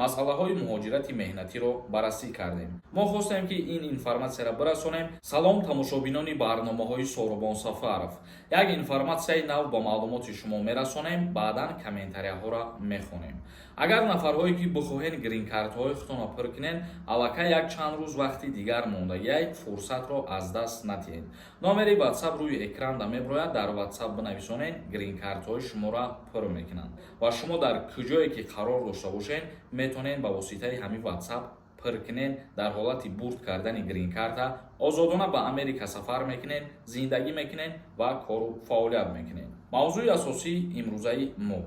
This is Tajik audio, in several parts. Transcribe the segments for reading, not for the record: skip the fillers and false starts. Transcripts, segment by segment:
Масъалаҳои муҳоҷирати меҳнатиро баррасӣ кардем. Мо хостем, ки ин информатсияро бирасонем. Салом, тамошобинони барномаҳои Соробон Сафаров. Як информатсияи нав ба маълумоти шумо мерасонем, баъдан комментарияҳоро мехонем. Агар нафарҳое, ки бихоҳед, гринкартҳои худтонро пур кунед, аллакай як чанд рӯз вақти дигар мондагиай, фурсатро аз даст натиҳед. Номери Ватсап рӯи экранда меброяд, дар Ватсап бинависонед, гринкартҳои шуморо пур мекунанд ва шумо дар куҷое ки қарор дошта бошед, метавонед ба воситаи ҳамин Ватсап пур кунед. Дар ҳолати бурд кардани гринкарта озодона ба Америка сафар мекунед, зиндагӣ мекунед ва кору фаъолият мекунед. Мавзӯи асосии имрӯзаи мо: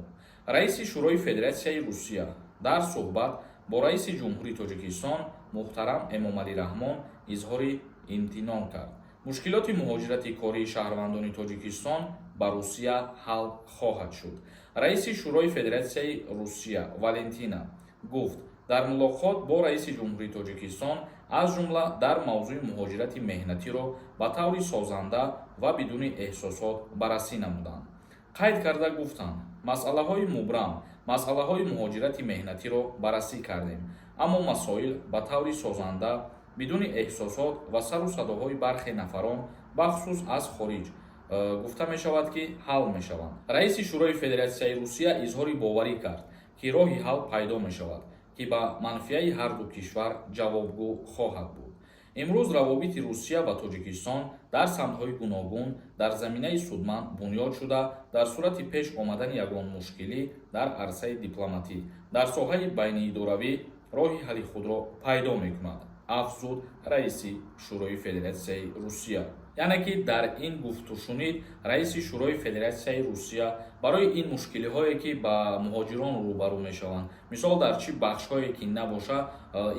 раиси Шӯрои Федератсияи Русия дар суҳбат бо раиси Ҷумҳури Тоҷикистон муҳтарам Эмомалӣ Раҳмон изҳори имтинон кард. Мушкилоти муҳоҷирати кории шаҳрвандони Тоҷикистон ба Русия ҳал хоҳад шуд. Раиси Шӯрои Федератсияи Русия Валентина гуфт, дар мулоқот бо раиси Ҷумҳурии Тоҷикистон, аз ҷумла дар мавзӯи муҳоҷирати меҳнатиро ба таври созанда ва бидуни эҳсосот баррасӣ намуданд. Қайд карда гуфтанд: «Масъалаҳои мубрам, масъалаҳои муҳоҷирати меҳнатиро баррасӣ кардем, аммо масоил ба таври созанда, бидуни эҳсосот ва сару садоҳои бархе нафарон, бахусус аз хориҷ, гуфта мешавад, ки ҳал мешаванд». Раиси Шӯрои Федератсияи Русия изҳори боварӣ кард, ки роҳи ҳал пайдо мешавад, ки ба манфиаи ҳарду кишвар ҷавобгӯ хоҳад буд. Имрӯз равобити Русия ва Тоҷикистон дар самтҳои гуногун дар заминаи судманд бунёд шуда, дар сурати пеш омадани ягон мушкилӣ дар арсаи дипломатӣ, дар соҳаи байниидоравӣ роҳи ҳалли худро пайдо мекунад, афзуд раиси Шӯрои Федератсияи Русия. Яъне ки дар ин гуфтушунид раиси Шӯрои Федератсияи Русия барои ин мушкилиҳое, ки ба муҳоҷирон рӯбарӯ мешаванд, мисол, дар чӣ бахшҳое ки набошад,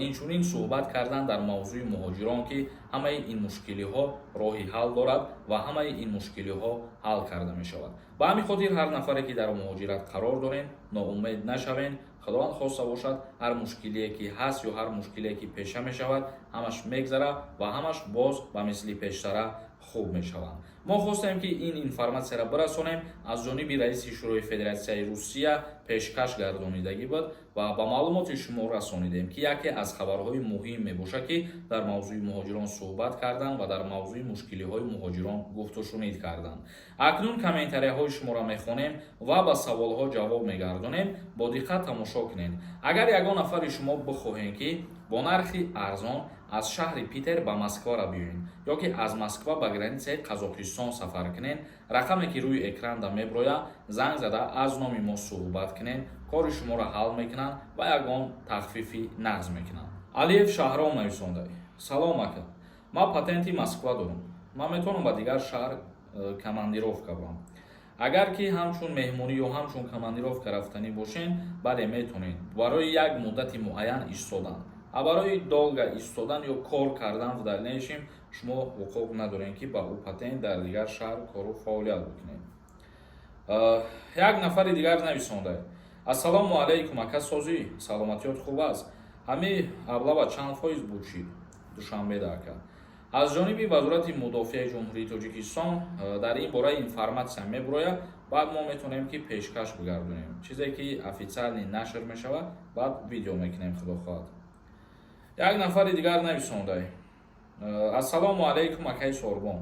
инчунин суҳбат кардан дар мавзӯи муҳоҷирон, ки ҳамаи ин мушкилиҳо роҳи ҳал дорад ва ҳамаи ин мушкилиҳо ҳал карда мешавад. Ба ҳамин хотир ҳар нафаре, ки дар муҳоҷират қарор дорем, ноумед нашавем. Худованд хоста бошад, ҳар мушкилие ки ҳаст ё ҳар мушкилие ки пеша мешавад, ҳамаш мегзара ва ҳамаш боз ба мисли пештара хуб мешаванд. Мо хостем, ки ин информатсияро бирасонем. Аз ҷониби раиси Шӯрои Федератсияи Русия пешкаш гардонидагӣ буд ва ба маълумоти шумо расонидем, ки яке аз хабарҳои муҳим мебошад, ки дар мавзӯи муҳоҷирон суҳбат карданд ва дар мавзӯи мушкилиҳои муҳоҷирон гуфтушунид карданд. Акнун комментарияҳои шуморо мехонем ва ба саволҳо ҷавоб мегардонем. Бо диққат тамошо кунед. Агар ягон нафари шумо бихоҳем, ки бо нархи арзон аз шаҳри Питер ба Москваро биёед ё ки аз Москва ба границаи Қазоқистон сафар кунед, рақаме, ки рӯи экранда меброяд, занг зада, аз номи мо суҳбат кунед, кори шуморо ҳал мекунанд ва ягон тахфифи нағз мекунанд. Алиев Шаҳром нависонда: «Салом, ака, ман патенти Москва дорам, ман метавонам ба дигар шаҳр командировка барам?» Агар ки ҳамчун меҳмонӣ ё ҳамчун командировка рафтанӣ бошен, бале, метавонед барои як муддати муайян истодан. А барои долго истодан ё кор кардан в дальнейшем шумо ҳуқуқ надорем, ки ба ӯ патент дар дигар шаҳр кору фаъолият бикунед. Як нафари дигар нависонда: «Ассалому алайкум, ака, созӣ, саломатиёт хуб аст? Ҳами облава чанд фоиз буд шид Душанбеда, ака?» Аз ҷониби Вазорати мудофиаи Ҷумҳурии Тоҷикистон дар ин бора информатсия мебурояд, баъд мо метавонем, ки пешкаш бигардонем. Чизе ки официально нашр мешавад, баъд видео мекунем, худо хоҳад. Як нафари дигар нависонда: «Ассалому алайкум, акаи Сорбон,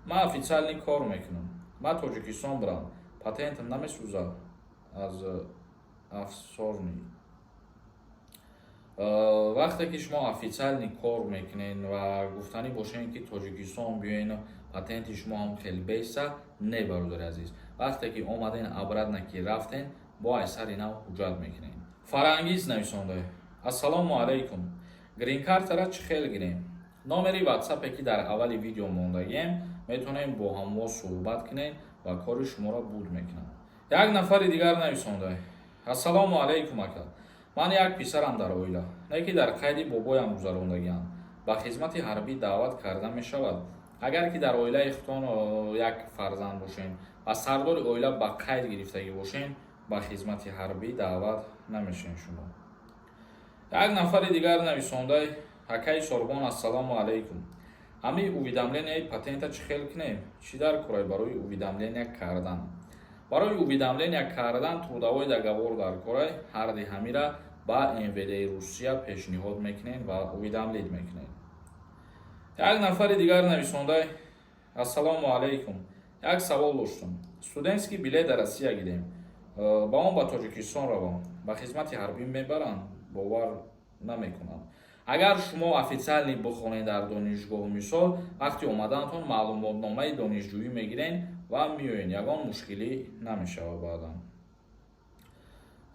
ман официально кор мекунам, ман Тоҷикистон бурам, патентам намесӯзад аз офшорный?» Вақте ки шумо официально кор мекунед ва гуфтанӣ бошед, ки Тоҷикистон биёен, патенти шумо ҳам хеле беса не, бародари азиз. Вақте ки омаден, обратно ки рафтен, бо ай сари нав ҳуҷҷат мекунед. Фарангиз нависонда: «Ассалому алайкум, гринкартара чӣ хел гирем?» Номери Ватсапе, ки дар аввали видео мондагием, метавонем бо ҳамво суҳбат кунем ва кори шуморо буд мекунам. Як нафари дигар нависонда: «Ассалому алайкум, ака, ман як писарам дар оила, не ки дар қайди бобоям гузарондагиам, ба хизмати ҳарбӣ даъват карда мешавад?» Агар ки дар оилаи худтон як фарзанд бошем ва сардори оила ба қайд гирифтагӣ бошем, ба хизмати ҳарбӣ даъват намешем шумо. Як нафари дигар нависонда: «Акаи Сорбон, ассалому алайкум, ҳамин уведомленияи патента чӣ хел кунем? Чӣ дар корай барои уведомления кардан?» Барои уведомления кардан трудовой договор дар корай. Ҳарди ҳамира ба МВДи Русия пешниҳод мекунед ва уведомить мекунед. Як нафари дигар нависонда: «Ассалому алайкум, як савол доштум. Студентский билет дар Россия гирем, ба он ба Тоҷикистон равам, ба хизмати ҳарбӣ мебаранд?» Бовар намекунам. Агар шумо официально бихонед дар донишгоҳ, мисол, вақти омаданатон маълумотномаи донишҷӯӣ мегирен ва меоен, ягон мушкилӣ намешавад баъдан.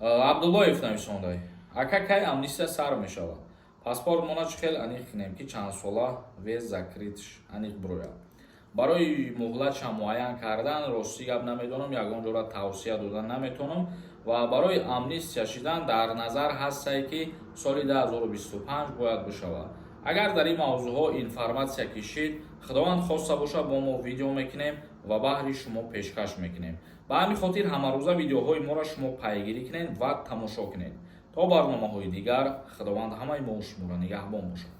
Абдуллоев нависонда: «Ака, кай амнистия сар мешавад? Паспортмона чӣ хел аниқ кунем, ки чанд сола вес закрытш аниқ бирояд?» Барои муҳлатша муайян кардан, ростӣ гап, намедонам, ягон ҷора тавсия дода наметавонам. Ва барои амнистия шидан дар назар ҳастае, ки соли 2025 бояд бишавад. Агар дар ин мавзӯъҳо информатсия кишид, Худованд хоста бошад, бо мо видео мекунем ва баҳри шумо пешкаш мекунем. Ба ҳамин хотир ҳамарӯза видеоҳои моро шумо пайгирӣ кунед ва тамошо кунед. То барномаҳои дигар, Худованд ҳамаи мо шуморо нигаҳбон бошад.